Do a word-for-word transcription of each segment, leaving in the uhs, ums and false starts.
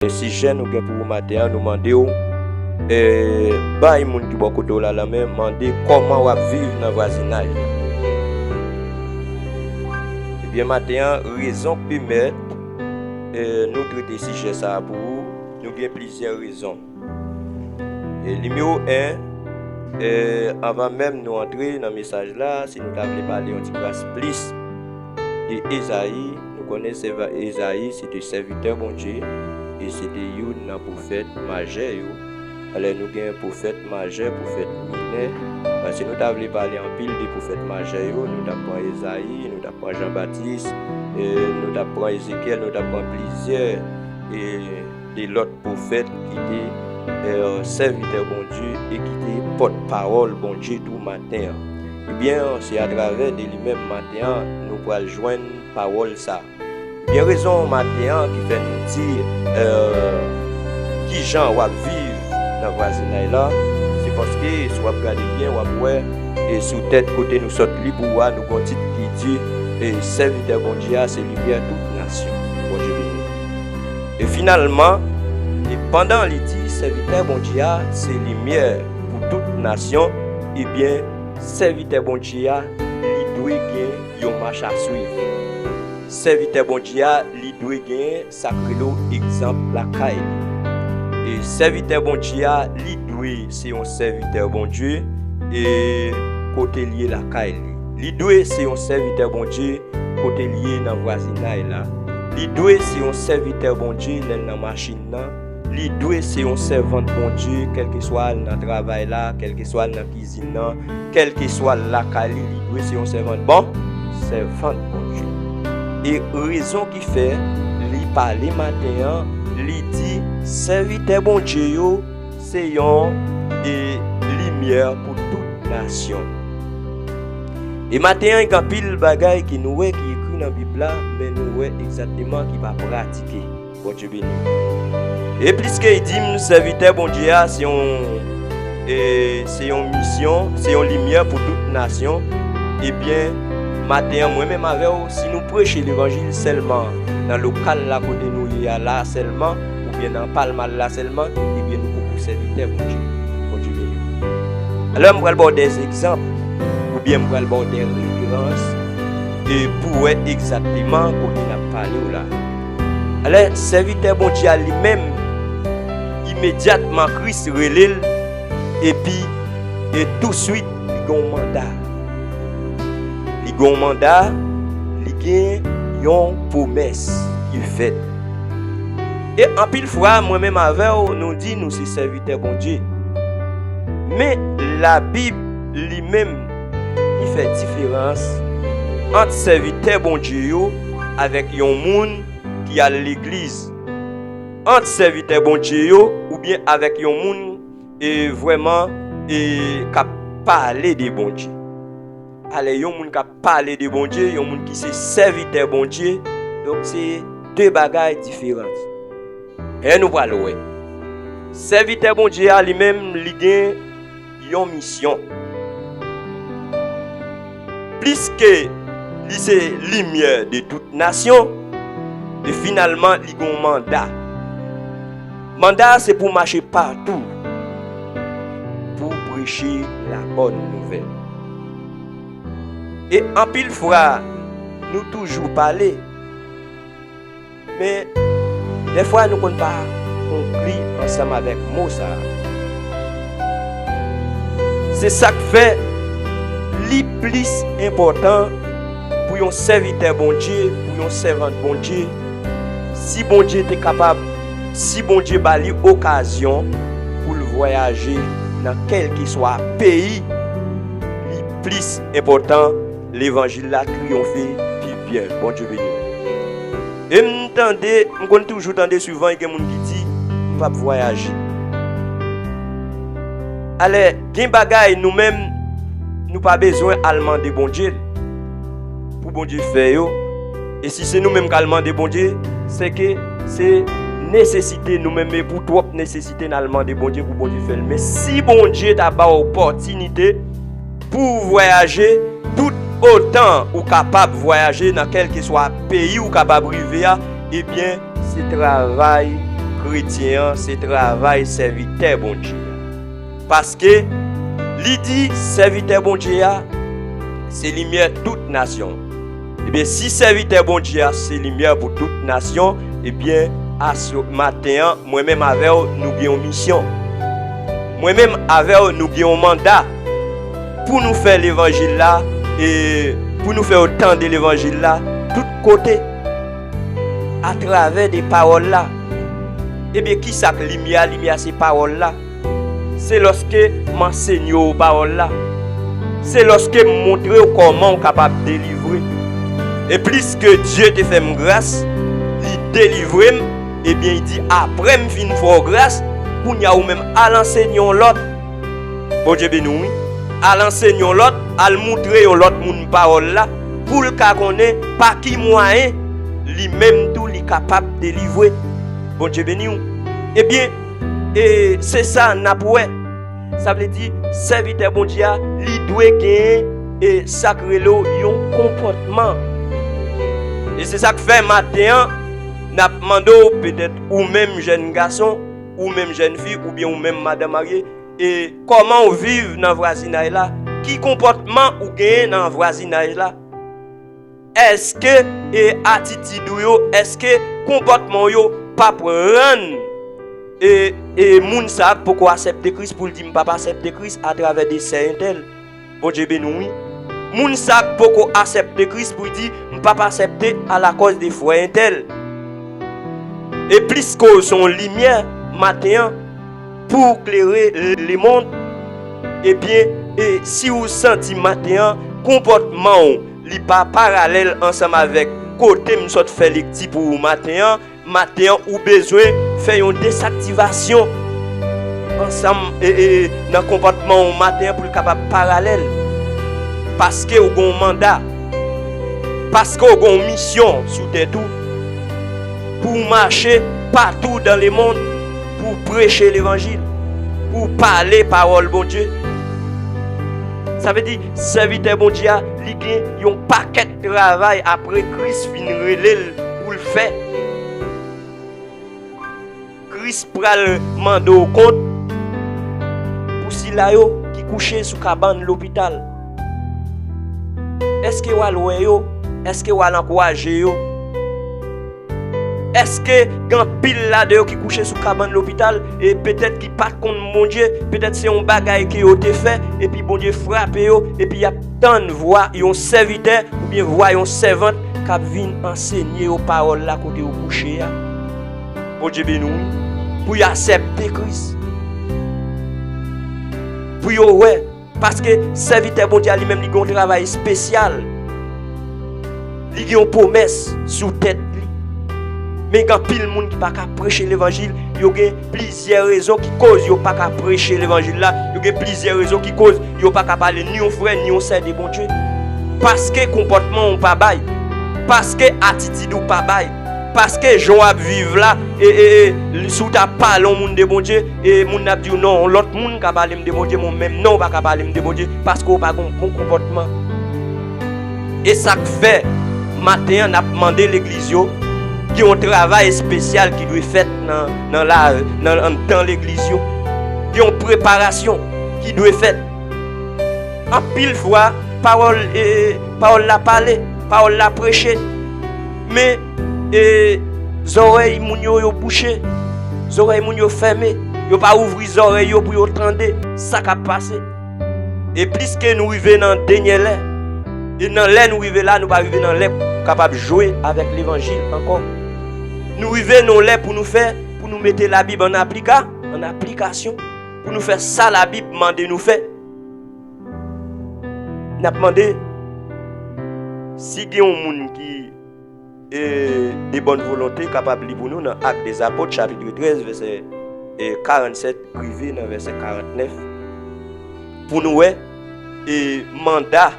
E sijè nou gen pou ou maten an, nou mande w, e, bay moun ki bò kote w la lanmen, mande kòman w ap viv nan vwazinaj la. Ebyen, maten an, rezon k pèmèt, e, nou trete sijè sa a pou ou, nou gen plizyè rezon. E nimewo en, e, anvan menm nou antre nan mesaj la, si nou ta vle pale yon ti kras plis de Ezayi, nou konnen sèva-, Ezayi se te sèvitè Bondye, e se te youn nan pwofèt majè yo. Alè, nou gen pwofèt majè, pwofèt minè. Paske nou ta vle pale anpil de pwofèt majè yo, nou t ap pran Ezayi, nou t ap pran Jan Batis, e, nou t ap pran Ezekyèl, nou t ap pran plizyè, e, de lòt pwofèt ki te, e, sèvitè Bondye e ki te pòtpawòl Bondye tou maten an. Ebyen, se atravè de li menm maten an nou pral jwenn pawòl sa. Gen rezon maten an ki fè nou di, e, ki jan w ap viv nan vwazinay la. Se paske, si w ap gade byen, w ap wè, e sou tèt kote nou sot li pou ou a, nou gon tit ki di, e, sèvitè Bondye a se limyè tout nasyon. Bondye beni. E finalman, e pandan li di sèvitè Bondye a se limyè pou tout nasyon, ebyen, sèvitè Bondye a, li dwe gen yon mach a swiv. Sèvitè Bondye a, li dwe gen sa k rele w egzanp lakay li. E sèvitè Bondye a, li dwe se yon sèvitè Bondye, e kote l ye lakay li. Li dwe se yon sèvitè Bondye kote l ye nan vwazinay la. Li dwe se yon sèvitè Bondye lè l nan machin nan. Li dwe se yon sèvant Bondye, kèlkeswa l nan travay la, kèlkeswa l nan kizin nan, kèlkeswa l lakay li, li dwe se yon sèvant bon, sèvant Bondye. E rezon ki fè li pale maten an, li di, sèvitè Bondye yo se yon, e, limyè pou tout nasyon. E maten an, gen anpil bagay ki nou wè ki ekri nan Bib la, men nou wè egzakteman ki pa pratike. Bondye beni. E pliske li di m, sèvitè Bondye a, se yon, e, se yon misyon, se yon limyè pou tout nasyon. Ebyen, maten an, mwen menm avè w, si nou preche levanjil sèlman nan lokal la kote nou ye a la sèlman, oubyen nan Palmal la sèlman, ebyen, nou poko sèvitè Bondye. Bondye beni w. Alò, m pral ba w de egzanp, oubyen m pral ba w de referans, e pou w wè egzakteman kote n ap pale w la. Alè, sèvitè Bondye a li menm, imedyatman Kris rele l, epi, e touswit, li gen yon manda. Li gen yon manda, li gen yon pwomès ki fèt. E anpil fwa, mwen menm avè w, nou di nou se sèvitè Bondye. Men, Labib li menm, li fè diferans ant sèvitè Bondye yo avèk yon moun ki al legliz, ant sèvitè Bondye yo oubyen avèk yon moun, e, vrèman, e, k ap pale de Bondye. Alè, yon moun k ap pale de Bondye, yon moun ki se sèvitè Bondye, donk se de bagay diferan. E nou pral wè. Sèvitè Bondye a li menm, li gen yon misyon. Pliske li se limyè de tout nasyon, e finalman, li gen yon manda. Manda a se pou mache patou, pou preche la bòn nouvèl. E anpil fwa, nou toujou pale, men dèfwa nou konn pa konkli ansanm avèk mo sa a. Se sa k fè li plis enpòtan pou yon sèvitè Bondye, pou yon sèvant Bondye, si Bondye te kapab, si Bondye ba li okazyon pou l vwayaje nan kèlkeswa peyi, li plis enpòtan levanjil la triyonfe pi byen. Bondye beni. E m tande, m konn toujou tande souvan gen moun ki di, "M p ap vwayaje." Alè, gen bagay nou menm, nou pa bezwen al mande Bondye l pou Bondye fè yo. E si se nou menm k al mande Bondye, se ke se nesesite nou menm, e pou twòp nesesite n al mande Bondye pou Bondye fè l. Men si Bondye ta ba w opòtinite pou w vwayaje, tout otan ou kapab vwayaje nan kèlkeswa peyi ou kapab rive a, ebyen, se travay kretyen an, se travay sèvitè Bondye a. Paske li di sèvitè Bondye a se limyè tout nasyon. Ebyen, si sèvitè Bondye a se limyè pou tout nasyon, ebyen, asw-, maten an, mwen menm avè w, nou gen yon misyon. Mwen menm avè w, nou gen yon manda pou nou fè levanjil la, e pou nou fè yo tande levanjil la tout kote, atravè de pawòl la. Ebyen, ki sa k limyè a? Limyè a se pawòl la. Se lòske m ansenye w pawòl la. Se lòske m montre w kòman w kapab delivre. E pliske Dye te fè m gras, li delivre m, ebyen, li di, apre m fin fè w gras, kounye a ou menm al ansenye yon lòt. Bondye beni w, wi. Al ansenye yon lòt, al moutre yon lòt moun pawòl la, pou l ka konnen pa ki mwayen li menm tou li kapab delivre. Bondye beni w. Ebyen, e se sa n ap wè. Sa vle di, sèvitè Bondye a, li dwe genyen e sa k rele w yon konpòtman. E se sa k fè maten an, n ap mande w, petèt ou menm jèn gason, ou menm jèn fi, oubyen ou menm madanm marye, e kòman w viv nan vwazinay la? Ki konpòtman ou genyen nan vwazinay la? Èske, e, atitid ou yo, èske konpòtman w yo p ap rann, e, e, moun sa a k poko aksepte Kris pou l di, "M p ap aksepte Kris atravè de sè entèl"? Bondye beni w, wi. Moun sa a k poko aksepte Kris pou l di, "M p ap aksepte alakòz de frè entèl." E pliske w se yon limyè maten an, pou w klere lemonn, ebyen, e si w santi maten an, konpòtman w, li pa paralèl ansanm avèk kote m sot fè lekti pou ou maten an, maten an, ou bezwen fè yon desaktivasyon ansanm, e, e, nan konpòtman w maten an pou l kapab paralèl. Paske w gen yon manda. Paske w gen yon misyon sou tèt ou. Pou w mache patou dan lemonn, pou w preche levanjil, pou w pale pawòl Bondye. Sa vle di, sèvitè Bondye a, li gen yon pakèt travay apre Kris fin rele l pou l fè. Kris pral mande w kont pou sila yo ki kouche sou kabann lopital. Èske w al wè yo? Èske w al ankouraje yo? Èske gen anpil ladan yo ki kouche sou kabann lopital e petèt ki pa t konn Bondye, petèt se yon bagay ke yo te fè, epi Bondye frape yo, epi y ap tann vwa yon sèvitè oubyen vwa yon sèvant k ap vin ansenye yo pawòl la kote yo kouche a? Bondye beni w, wi. Pou yo aksepte Kris. Pou yo wè. Paske sèvitè Bondye a li menm, li gen yon travay espesyal. Li gen yon pwomès sou tèt li. Men gen anpil moun ki pa ka preche levanjil. Yo gen plizyè rezon ki koz yo pa ka preche levanjil la. Yo gen plizyè rezon ki koz yo pa ka pale ni yon frè, ni yon sè de Bondye. Paske konpòtman w pa bay. Paske atitid ou pa bay. Paske jan w ap viv la, e, e, e, si w ta pale yon moun de Bondye, e moun nan ap di w, "Non, yon lòt moun ka pale m de Bondye, men w menm non, w pa ka pale m de Bondye, paske w pa gen yon bon konpòtman." E sa k fè, maten an, n ap mande legliz yo, gen yon travay espesyal ki dwe fèt nan, nan la, nan, anndan legliz yo. Gen yon preparasyon ki dwe fèt. Anpil fwa, pawòl, e, pawòl la pale, pawòl la preche, men, e, zòrèy moun yo, yo bouche, zòrèy moun yo fèmen, yo pa ouvri zòrèy yo pou yo tande sa k ap pase. E pliske nou rive nan dènyè lè, e nan lè nou rive la, nou pa rive nan lè pou kapab jwe avèk levanjil ankò. Nou rive nan lè pou nou fè, pou nou mete Labib an aplika, an aplikasyon, pou nou fè sa Labib mande nou fè. N ap mande si gen yon moun ki, e, de bòn volonte kapab li pou nou nan Actes des Apôtres, chapit trèz, vèsè, e, karannsèt rive nan vèsè karantnèf. Pou nou wè, e, manda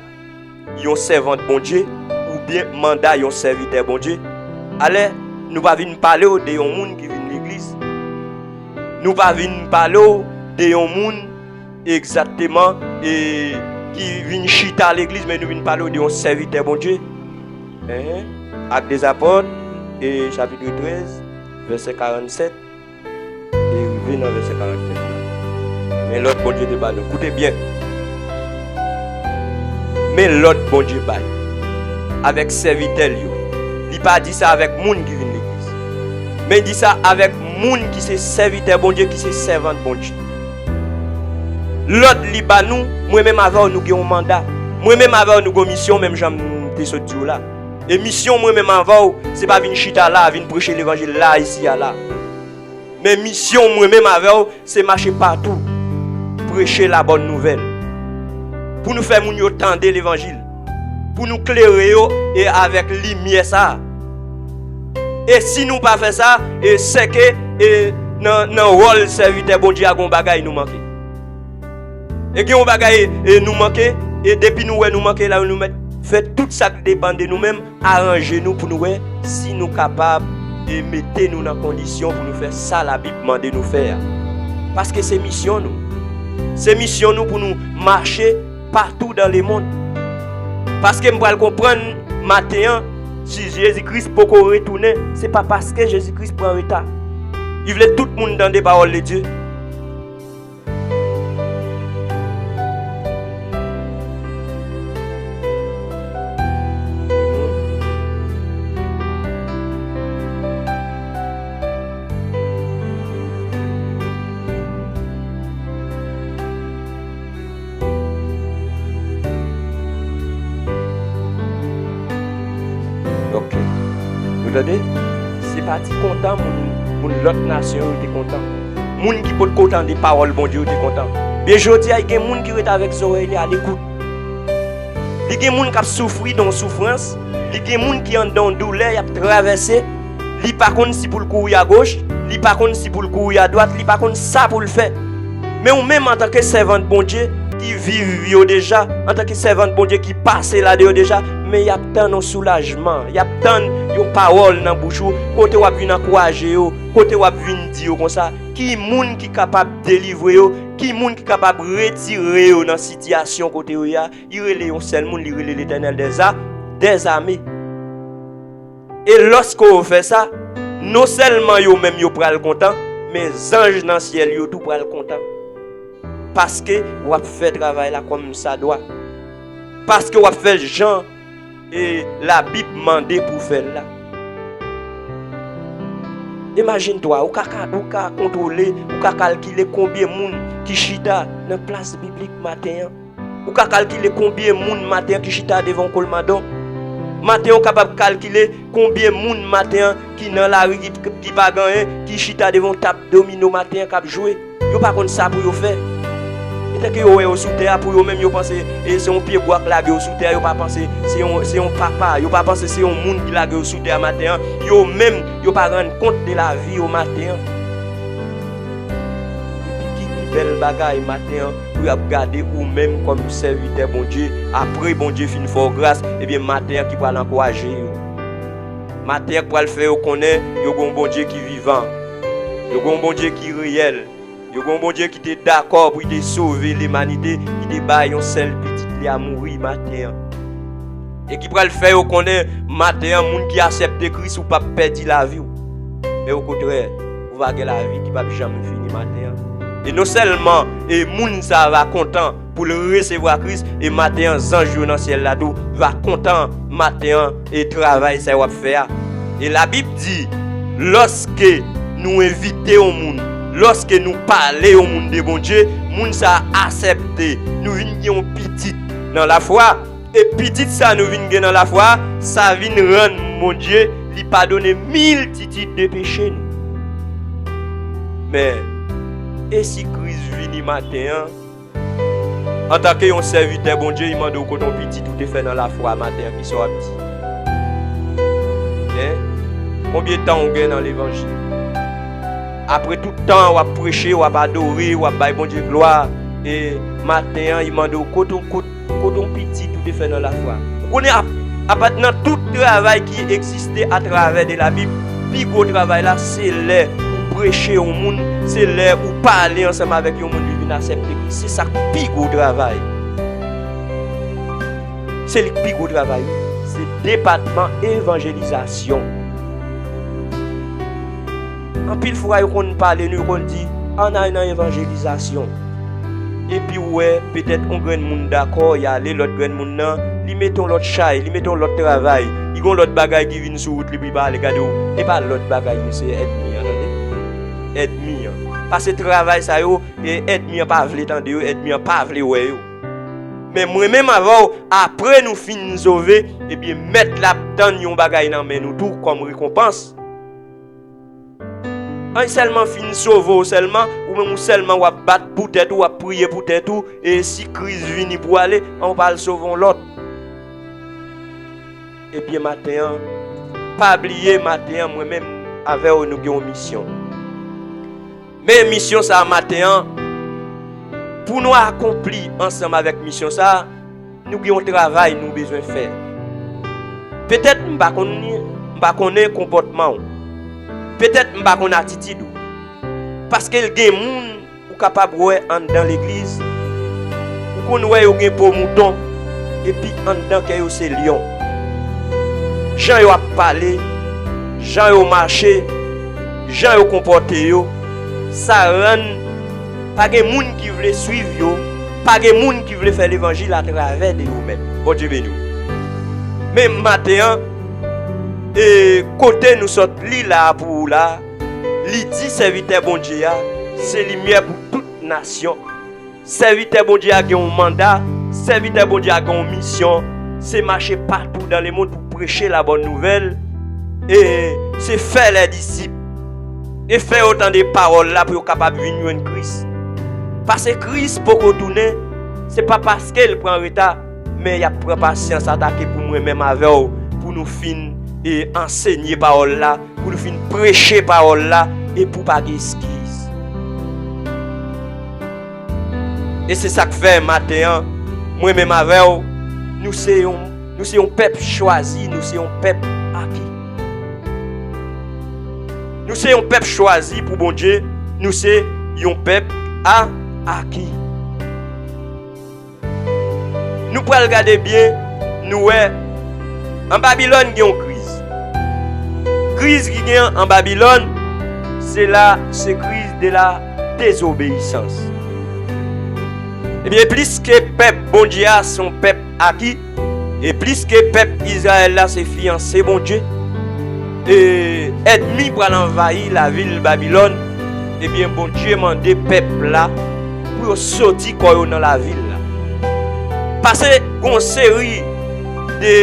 yon sèvant Bondye oubyen manda yon sèvitè Bondye. Alè, nou pa vin pale w de yon moun ki vin legliz. Nou pa vin pale w de yon moun egzakteman, e, ki vin chita legliz, men nou vin pale w de yon sèvitè Bondye. Enhen. Actes des Apôtres, e, chapit trèz, vèsè karannsèt. Nan vèsè karantnèf la. Men lòd Bondye te ba nou. Koute byen. Men lòd Bondye bay avèk sèvitè l yo. Li pa di sa avèk moun ki vin legliz. Men li di sa avèk moun ki se sèvitè Bondye, ki se sèvant Bondye. Lòd li ba nou, mwen menm avè w, nou gen yon manda. Mwen menm avè w, nou gen yon misyon, menm jan m te sot di w la. E misyon mwen menm avè w, se pa vin chita la, vin preche levanjil la, isi a la. Men misyon mwen menm avè w, se mache patou, preche la bòn nouvèl. Pou nou fè moun yo tande levanjil. Pou nou klere yo e avèk limyè sa a. E si nou pa fè sa, e sèke e nan, nan wòl sèvitè Bondye a, gon bagay nou manke. E gen yon bagay e nou manke, e depi nou wè nou manke la, nou mèt fè tout sa k depann de nou menm, aranje nou pou nou wè si nou kapab e mete nou nan kondisyon pou nou fè sa Labib mande nou fè a. Paske se misyon nou. Se misyon nou pou nou mache patou dan lemonn. Paske m pral konprann maten an, si Jezi Kris poko retounen, se pa paske Jezi Kris pran reta. Li vle tout moun tande pawòl de Dye. Ok. Nou tande? Se pa ti kontan moun, moun lòt nasyon yo te kontan. Moun ki potko tande pawòl Bondye yo te kontan. Men jodi a, gen moun ki ret avèk zòrèy li alekout. Li gen moun k ap soufri nan yon soufrans. Li gen moun ki anndan yon doulè y ap travèse. Li pa konn si pou l kouri agoch, li pa konn si pou l kouri adwat, li pa konn sa pou l fè. Men ou menm, antanke sèvant Bondye ki viv yo deja, antanke sèvant Bondye ki pase ladan yo deja, men y ap tann yon soulajman, y ap tann yon pawòl nan bouch ou, kote w ap vin ankouraje yo, kote w ap vin di yo konsa, ki moun ki kapab delivre yo, ki moun ki kapab retire yo nan sitiyasyon kote yo ye a. Li rele yon sèl moun, li rele Letènèl dèza-, dèzame. E lòske w fè sa, non sèlman yo menm yo pral kontan, men zanj nan syèl yo tou pral kontan. Paske w ap fè travay la kòmsadwa. Paske w ap fè l jan e Labib mande pou w fè l la. Imajine twa, ou ka, ka, ou ka kontwole, ou ka kalkile konbyen moun ki chita nan plas biblik maten an. Ou ka kalkile konbyen moun maten an ki chita devan yon kolmadon. Maten an, ou kapab kalkile konbyen moun maten an ki nan lari, ki, ki pa gen anyen, ki chita devan yon tab domino maten an k ap jwe. Yo pa konn sa pou yo fè. Etanke yo wè yo sou tè a, pou yo menm, yo panse, e, se yon pye bwa k lage yo sou tè a, yo pa panse se yon, se yon papa, yo pa panse se yon moun ki lage yo sou tè a maten an. Yo menm, yo pa rann kont de lavi yo maten an. Epi ki pi bèl bagay maten an pou y ap gade ou menm kòm sèvitè Bondye, apre Bondye fin fè w gras, ebyen, maten an ki pral ankouraje yo. Maten an ki pral fè yo konnen yo gen yon Bondye ki vivan. Yo gen yon Bondye ki reyèl. Yo gen yon Bondye ki te dakò pou l te sove limanite, ki te bay yon sèl pitit li a mouri maten an. E ki pral fè yo konnen maten an, moun ki aksepte Kris, ou p ap pèdi lavi w. Men okontrè, ou va gen lavi ki p ap janm fini maten an. E non sèlman e moun sa a va kontan pou l resevwa Kris, e maten an, zanj yo nan syèl la tou va kontan maten an e travay sa yo ap fè a. E Labib di, lòske nou envite yon moun, lòske nou pale yon moun de Bondye, moun sa a aksepte, nou vin gen yon pitit nan lafwa, e pitit sa nou vin gen nan lafwa, sa vin rann Bondye li padone miltitid de peche nou. Men, e si Kris vini maten an, antanke yon sèvitè Bondye, li mande w kote yon pitit ou te fè nan lafwa maten an, kisa w ap di? Hein? Konbyen tan w gen nan levanjil? Apre tout tan w ap preche, w ap adore, w ap bay Bondye glwa, e maten an, li mande w kote, kote, kote yon pitit ou te fè nan lafwa? Ou konnen ap, apat nan tout travay ki egziste atravè de Labib, pi gwo travay la, se lè ou preche yon moun, se lè ou pale ansanm avèk yon moun, li vin aksepte Kris. Se sa k pi gwo travay. Se li k pi gwo travay, wi. Se depatman evanjelizasyon. Anpil fwa, yo konn pale nou, yo konn di, Ann al nan evanjelizasyon. Epi w wè, petèt yon grenn moun dakò, y ale, lòt grenn moun nan, li mete yon lòt chay, li mete yon lòt travay, li gen yon lòt bagay ki vin sou wout li pou li pa ale, gade w, e pa lòt bagay yo, se ènmi an, tande. Ènmi an. Paske travay sa yo, e ènmi an pa vle tande yo, ènmi an pa vle wè yo. Men mwen menm avè w, apre nou fin sove, ebyen, Mèt la ap tann yon bagay nan men nou tou kòm rekonpans. An sèlman fin sove w sèlman, ou menm ou sèlman w ap bat pou tèt ou, w ap priye pou tèt ou, e si kriz vini pou ale, an w pa al sove yon lòt. Ebyen, maten an, pa bliye, maten an, mwen menm avè w, nou gen yon misyon. Men misyon sa a maten an, pou nou akonpli ansanm avèk misyon sa a, nou gen yon travay nou bezwen fè. Petèt m pa konn, m pa konnen konpòtman w. Petèt m pa konn atitid ou. Paske l gen moun ou kapab wè anndan legliz, ou konn wè yo gen po mouton, epi anndan kè yo se lyon. Jan yo ap pale, jan yo mache, jan yo konpòte yo, sa rann pa gen moun ki vle swiv yo, pa gen moun ki vle fè levanjil atravè de yo menm. Bondye beni w. Men maten an, e kote nou sot li la a pou ou la a, li di sèvitè Bondye a, se limyè pou tout nasyon. Sèvitè Bondye a gen yon manda, sèvitè Bondye a gen yon misyon, se mache patou dan lemonn pou preche labòn nouvèl, e se fè lè disip, e fè yo tande pawòl la pou yo kapab vin jwenn Kris. Paske Kris poko tounen, se pa paske l pran reta, men y ap pran pasyans atake pou mwen menm avè w, pou nou fin e ansenye pawòl la, pou nou fin preche pawòl la, e pou pa gen eskiz. E se sa k fè maten an, mwen menm avè w, nou se yon, nou se yon pèp chwazi, nou se yon pèp aki. Nou se yon pèp chwazi pou Bondye, nou se yon pèp a, aki. Nou pral gade byen, nou wè, an Babilòn gen yon kriz. Kriz ki gen an Babilòn, se la, se kriz de la dezobeyisans. Ebyen, plis ke pèp Bondye a se yon pèp aki, e plis ke pèp Izrayèl la se fiyanse Bondye, e ènmi pral anvayi lavil Babilòn, ebyen, Bondye mande pèp la pou yo soti kò yo nan lavil la. Paske gon seri de,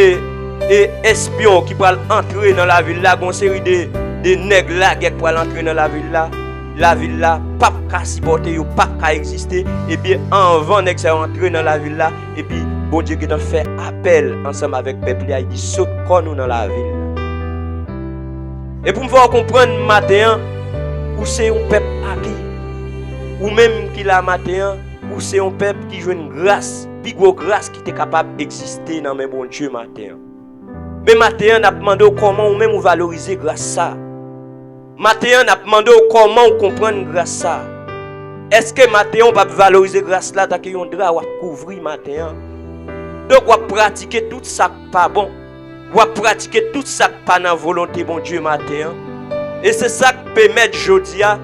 de espyon ki pral antre nan lavil la, gon seri de, de nèg lagè k pral antre nan lavil la. Lavil la p ap ka sipòte yo, p ap ka egziste. Ebyen, anvan nèg sa yo antre nan lavil la, epi Bondye gentan fè apèl ansanm avèk pèp li a, li di, "Sot kò nou nan lavil la." E pou m fè w konprann maten an, ou se yon pèp aki. Ou menm ki la maten an, ou se yon pèp ki jwenn gras, pi gwo gras ki te kapab egziste nan men Bondye maten an. Men maten an, n ap mande w kòman ou menm ou valorize gras sa a. Maten an, n ap mande w kòman ou konprann gras sa a. Èske maten an ou p ap valorize gras la tanke yon dra w ap kouvri maten an? Donk, w ap pratike tout sa k pa bon. W ap pratike tout sa k pa nan volonte Bondye maten an. E se sa k pèmèt jodi a,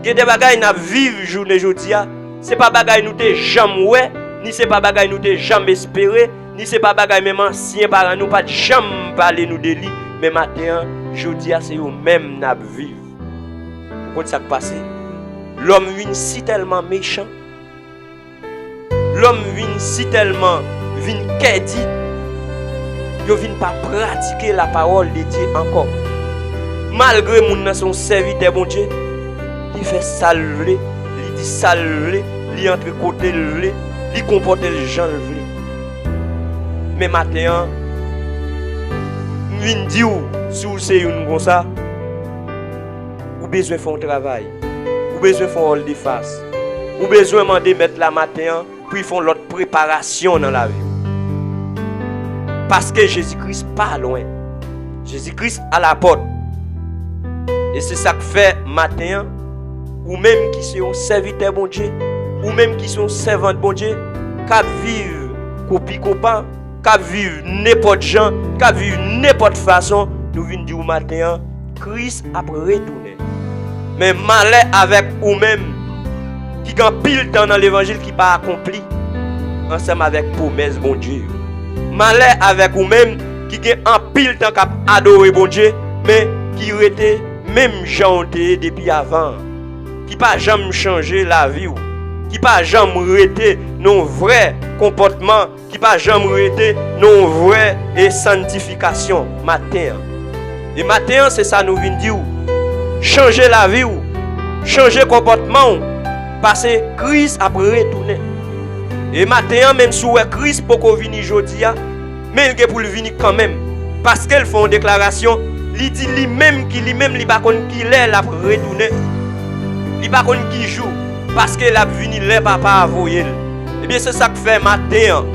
gen de bagay n ap viv jounen jodi a, se pa bagay nou te janm wè, ni se pa bagay nou te janm espere, ni se pa bagay menm ansyen paran nou pa t janm pale nou de li, men maten an, jodi a, se yo menm n ap viv. Ou konn sa k pase? Lòm vin si tèlman mechan, lòm vin si tèlman vin kèdi, yo vin pa pratike lapawòl de Dye ankò. Malgre moun nan se yon sèvitè Bondye, li fè sa l vle, li di sa l vle, li antre kote l vle, li konpòte l jan l vle. Men maten an, m vin di w, si w se youn konsa, ou bezwen fè yon travay. Ou bezwen fè yon vòldefas. Ou bezwen mande Mèt la maten an pou l fè yon lòt preparasyon nan lavi w. Paske Jezi Kris pa lwen. Jezi Kris alapòt. E se sa k fè maten an, ou menm ki se yon sèvitè Bondye, ou menm ki se yon sèvant Bondye, k ap viv kopi kopa, k ap viv nenpòt jan, k ap viv nenpòt fason, nou vin di w maten an, Kris ap retounen. Men malè avèk ou menm, ki gen anpil tan nan levanjil ki pa akonpli ansanm avèk pwomès Bondye yo. Malè avèk ou menm ki gen anpil tan k ap adore Bondye, men ki rete menm jan w te ye depi avan an, ki pa janm chanje lavi w, ki pa janm rete nan yon vrè konpòtman, ki pa janm rete nan yon vrè e santifikasyon maten an. E maten an, se sa nou vin di w. Chanje lavi w, chanje konpòtman w, paske Kris ap retounen. E maten an, menm si w wè Kris poko vini jodi a, men l gen pou l vini kanmenm. Paske l fè yon deklarasyon, li di li menm ki li menm li pa konn ki lè l ap retounen. Li pa konn ki jou, paske l ap vini lè Papa a voye l. Ebyen, se sa k fè maten an,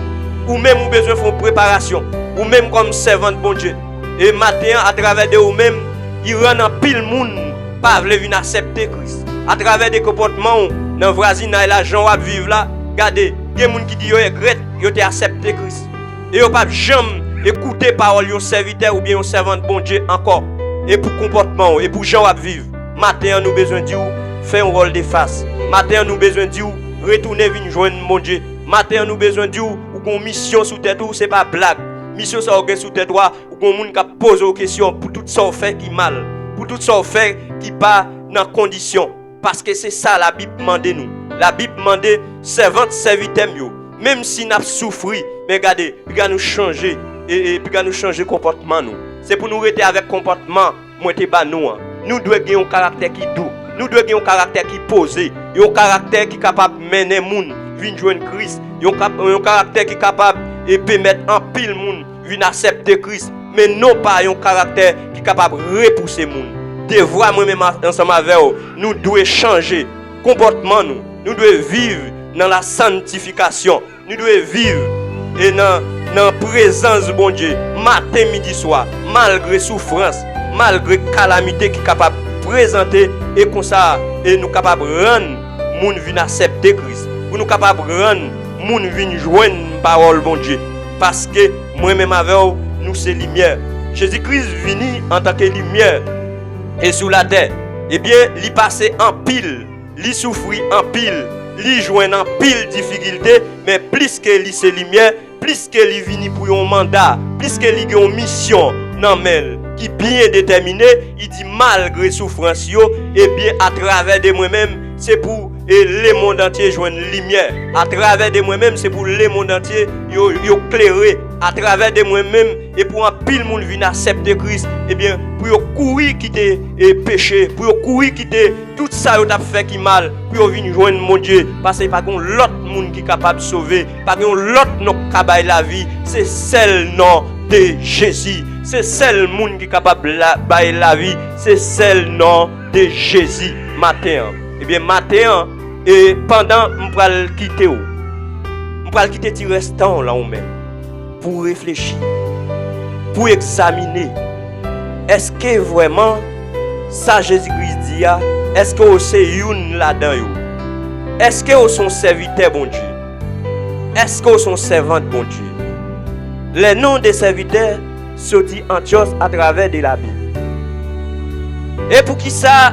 ou menm ou bezwen fè yon preparasyon, ou menm kòm sèvant Bondye. E maten an, atravè de ou menm, li rann anpil moun pa vle vin aksepte Kris. Atravè de konpòtman w nan vwazinay la, jan w ap viv la, gade, gen moun ki di yo regrèt yo te aksepte Kris. E yo p ap janm ekoute pawòl yon sèvitè oubyen yon sèvant Bondye ankò. E pou konpòtman w, e pou jan w ap viv, maten an nou bezwen di w, fè yon vòl de fas. Maten an nou bezwen di w, retounen vin jwenn Bondye. Maten an nou bezwen di w, ou gen yon misyon sou tèt ou, se pa blag. Misyon sa w gen sou tèt ou a, ou gen yon moun k ap poze w kesyon pou tout sa w fè ki mal, pou tout sa w fè ki pa nan kondisyon. Paske se sa Labib mande nou. Labib mande, sèvant, sèvitè m yo, menm si n ap soufri, men gade, piga nou chanje, e, e piga nou chanje konpòtman nou. Se pou nou rete avèk konpòtman mwen te ba nou an. Nou dwe gen yon karaktè ki dou. Nou dwe gen yon karaktè ki poze. Yon karaktè ki kapab mennen moun vin jwenn Kris. Yon, kap, yon karaktè ki kapab e pèmèt anpil moun vin aksepte Kris, men non pa yon karaktè ki kapab repouse moun. Devwa mwen menm a- ansanm avè w, nou dwe chanje konpòtman nou. Nou dwe viv nan la santifikasyon. Nou dwe viv e nan, nan prezans Bondye, maten, midi, swa, malgre soufrans, malgre kalamite ki kapab prezante, e konsa, e nou kapab rann moun vin aksepte Kris, pou nou kapab rann moun vin jwenn pawòl Bondye. Paske mwen menm avè w, nou se limyè. Jezi Kris vini antanke limyè e sou latè. Ebyen, li pase anpil, li soufri anpil, li jwenn anpil difikilte, men pliske li se limyè, pliske li vini pou yon manda, pliske li gen yon misyon nan men l ki byen detèmine, li di, malgre soufrans yo, ebyen, atravè de mwen menm, se pou e lemonn antye jwenn limyè. Atravè de mwen menm, se pou lemonn antye yo, yo klere. Atravè de mwen menm, e pou anpil moun vin aksepte Kris, ebyen, pou yo kouri kite e peche, pou yo kouri kite tout sa yo t ap fè ki mal, pou yo vin jwenn Bondye, paske pa gen yon lòt moun ki kapab sove, pa gen yon lòt non k ka bay lavi, se sèl non de Jezi. Se sèl moun ki kapab la, bay lavi, se sèl non de Jezi maten an. Ebyen, maten an, e pandan m pral kite w, m pral kite ti restan w lan ou menm, pou w reflechi, pou w egzamine, èske vrèman sa Jezi Kris di a, èske w se youn ladan yo? Èske w se yon sèvitè Bondye? Èske w se yon sèvant Bondye? Les noms des serviteurs soti Antyòs atravè de Labib. E poukisa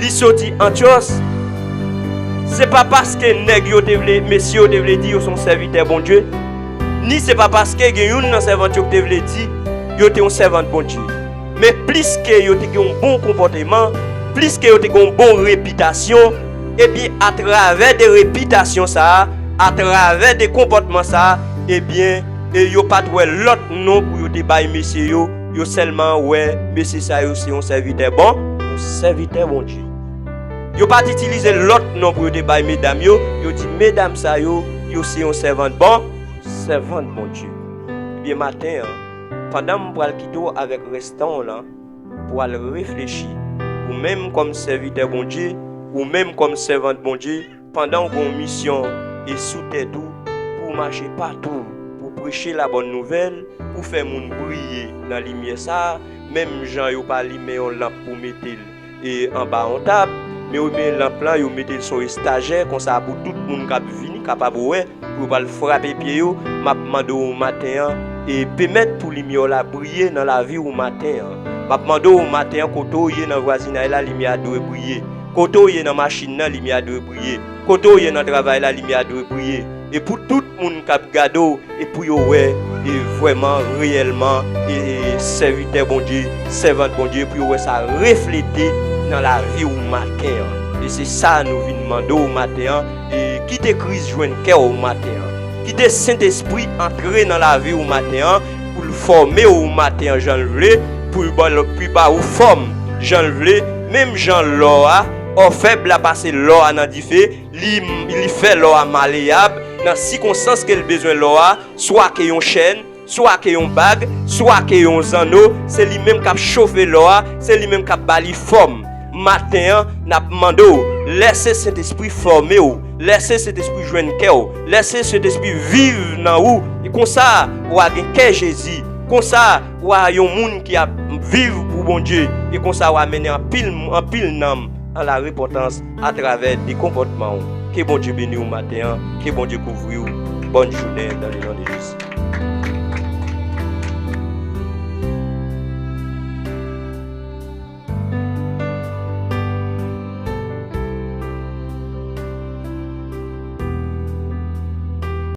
li soti Antyòs? Se pa paske nèg yo te vle, mesye yo te vle di yo se yon sèvitè Bondye, ni se pa paske gen youn nan sèvant yo ki te vle di yo te yon sèvant Bondye. Men pliske yo te gen yon bon konpòteman, pliske yo te gen yon bon repitasyon, ebyen, atravè de repitasyon sa a, atravè de konpòtman sa a, ebyen, e yo pa t wè lòt non pou yo te bay mesye yo, yo sèlman wè mesye sa yo se yon sèvitè bon, yon sèvitè Bondye. Yo pa t itilize lòt non pou yo te bay medam yo, yo di medam sa yo, yo se yon sèvant bon, sèvant Bondye. Ebyen, maten an, pandan m pral kite w avèk restan w lan, pou w al reflechi, ou menm kòm sèvitè Bondye, ou menm kòm sèvant Bondye, pandan w gen yon misyon e sou tèt ou, pou w mache patou, pou w preche labòn nouvèl, pou w fè moun briye nan limyè sa a, menm jan yo pa limen yon lanp pou mete l e anba yon tab, men yo limen lanp lan, yo mete l sou estajè, konsa pou tout moun k ap vini kapab wè, pou yo pral frape pye yo. M ap mande w maten an, e pèmèt pou limyè w la briye nan lavi w maten an. M ap mande w maten an, kote w ye nan vwazinay la, limyè a dwe briye. Kote w ye nan machin nan, limyè a dwe briye. Kote w ye nan travay la, limyè a dwe briye. E pou tout moun k ap gade w, e pou yo wè, e vrèman, reyèlman, e, e sèvitè Bondye, sèvant Bondye, pou yo wè sa reflete nan lavi w maten an. E se sa nou vin mande w maten an, e kite Kris jwenn kè w maten an. Kite Sentespri antre nan lavi w maten an, pou l fòme w maten an jan l vle, pou l ba, pou l ba ou fòm jan l vle, menm jan lò a, òfèb la pase lò a nan dife, li, li fè lò a maleyab nan sikonstans ke l bezwen lò a, swa ke yon chèn, swa ke yon bag, swa ke yon zanno, se li menm k ap chofe lò a, se li menm k ap ba li fòm. Maten an, n ap mande w, lèse Sentespri fòme w, lèse Sentespri jwenn kè w, lèse Sentespri viv nan ou. E konsa, w a gen kè Jezi. Konsa, w a yon moun ki ap viv pou Bondye. E konsa, w a mennen anpil, anpil nanm an la repantans atravè de konpòtman w. Ke Bondye beni w maten an. Ke Bondye kouvri w. Bòn jounen dans le nom de Jésus.